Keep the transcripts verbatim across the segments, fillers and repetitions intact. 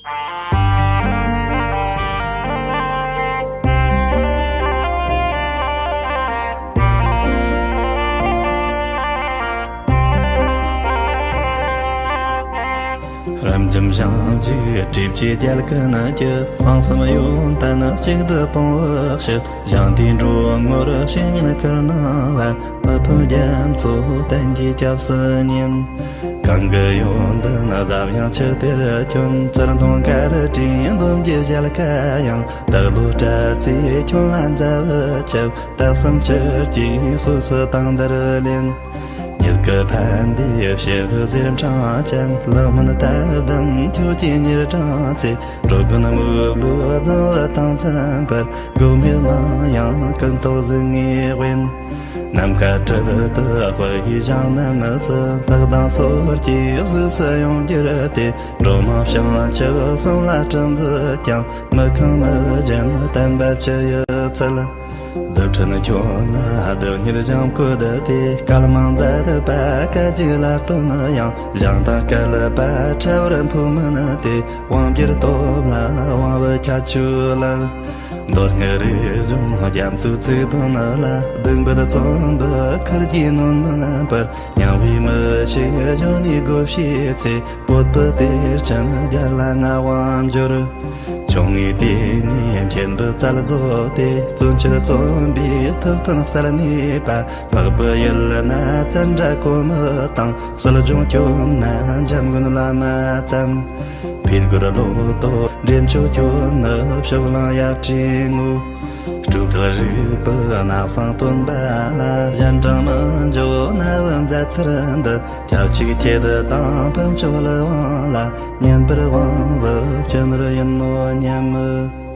རབ་འབྱམས་ཞིང་གཅིག་སྒྲིབ་བཅས་རྒྱལ་ཀུན་གྱི། གསང་གསུམ་ཡོན་ཏན་གཅིག་ཏུ་སྤུངས་པའི་ཕྱིར། ཞིང་དེའི་འགྲོ་དངོས་བཤེས་གཉེན་བཀུར་སྣང་ལ། མི་ཕམ་རྒྱ་མཚོ་བསྟན་གྱི་སྐྱབས་སུ་ཉེན། གང་གི་ཡོན་ཏན་ཟབ་ཡངས་ཆུ་གཏེར་ཁྱོན། ཙིར་འཐུང་དཀར་བྲིས་འདོམ་གྱི་ཞལ་ཁ་ཡང་། རྟག་ལོ་སྤྲེལ་ཚེས་ཁྱོན་ལ་མཛའ་བར་ཆིབས། རྟགས་གསུམ་ཆུ་སྐྱེས་སོ་སོའི་དང་འདིར་ལེན། ཉིད་ཀྱི་ཕན་བདེའི་ཕྱིར་ཟེར་འཕྲེང་ཅན། ལེགས་སྨོན་དད་ལྡན་ཁྱོད་ཀྱིས་གཉེར་དྲངས་ཚེ། འགྲོ་ཀུན་དམིགས་པའི་རྫོང་བ་དང་འཚམ་པར། སྒོམ་མེད་ནམ་ཡང་ཀུན་རྟོག་གཟུགས་བརྙན་དབེན། ནམ་མཁའ་དྲོད་དུ་དཔག་པའི་ཞིང་རྣམས་སུ། འཕགས་དང་སོར་གྱི་གཟུགས་སུ་ཡོངས་གྱུར་ཏེ། འགྲོ་མང་བྱང་ཆུབ་གསུམ་ལ་སྤྲིན་འཛིན་ཀྱང་། མི་ཁེངས་མི་འབྱུང་བརྟན་པ་ཆུ་ཡི་ཚུལ། རྡུལ་ཕྲན་ཁྱོད་ལ་རྡུལ་སྙེད་བྱམས་བཀོད་དེ། བསྐལ་མང་མཛད་པ་སྐད་ཅིག་ལ་སྟོན་ཡང་། ཞིང་དང་བསྐལ་པ་ཕྲ་བར་འཕོ་མིན་ཏེ། དབང་བསྒྱུར་སྟོབས་ལ་དབང་བའི་ཁྱད་ཆོས་ལགས། མདོ་སྔགས་རིག་གཞུང་རྒྱ་མཚོའི་ཚིག་དོན་ལ། སྡིག་པའི་བརྩོན་པའི་ཁུར་གྱིས་ནོན་མིན་པར། མྱང་བའི་མི་ཤེས་གཞོན་ནུའི་སྒོ་ཕྱེས་ཚེ། བོད་པའི་གཏེར་ཆེན་རྒྱལ་ལ་མངའ་དབང་འབྱོར། ཆུང་ངུའི་དུས་ནས་མཁྱེན་པའི་རྩལ་རྫོགས་ཏེ། བརྩོན་ཕྱིར་བརྩོན་པའི་ཐུབ་བསྟན་གསལ་གནས་པ། འཕགས་པའི་ཡུལ་ན་ཙནྡྲ་གོ་མི་དང་། གསོ་སྦྱོང་སྐྱོན་ན་འཇམ་མགོན་བླ་མ་ཙམ། ཕས་རྒོལ་ལོ་ཏོག་འདྲེན་མཆོག་ཁྱོད་ནི་ཕྱོགས་གླང་ཡབ་ཁྲིའི་ངོ་། སྤྲུལ་བདག་རིག་པའི་གནག་སྲང་སྟོན་པ་ལ། གཞན་དྲིང་མི་འཇོག་རྣ་བའི་མཛད་ཚུལ་འདི། ཁྱབ་འཇུག་ཁྱེད་དང་ཕུན་ཚོགས་ལྷ་དབང་ལ། བསྙེན་པར་དབང་བའི་སྤྱན་རས་ཡིན་ནོ་སྙམ། ལུས་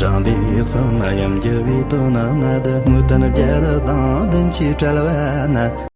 འབྲང་སྡེ་གསུམ་དབྱིབས་འགྱུར་བའི་དོན་ལྔ་དེ། དངོས་བསྟན་བརྒྱད་དང་བདུན་གྱིས་བྲལ་བ་ན།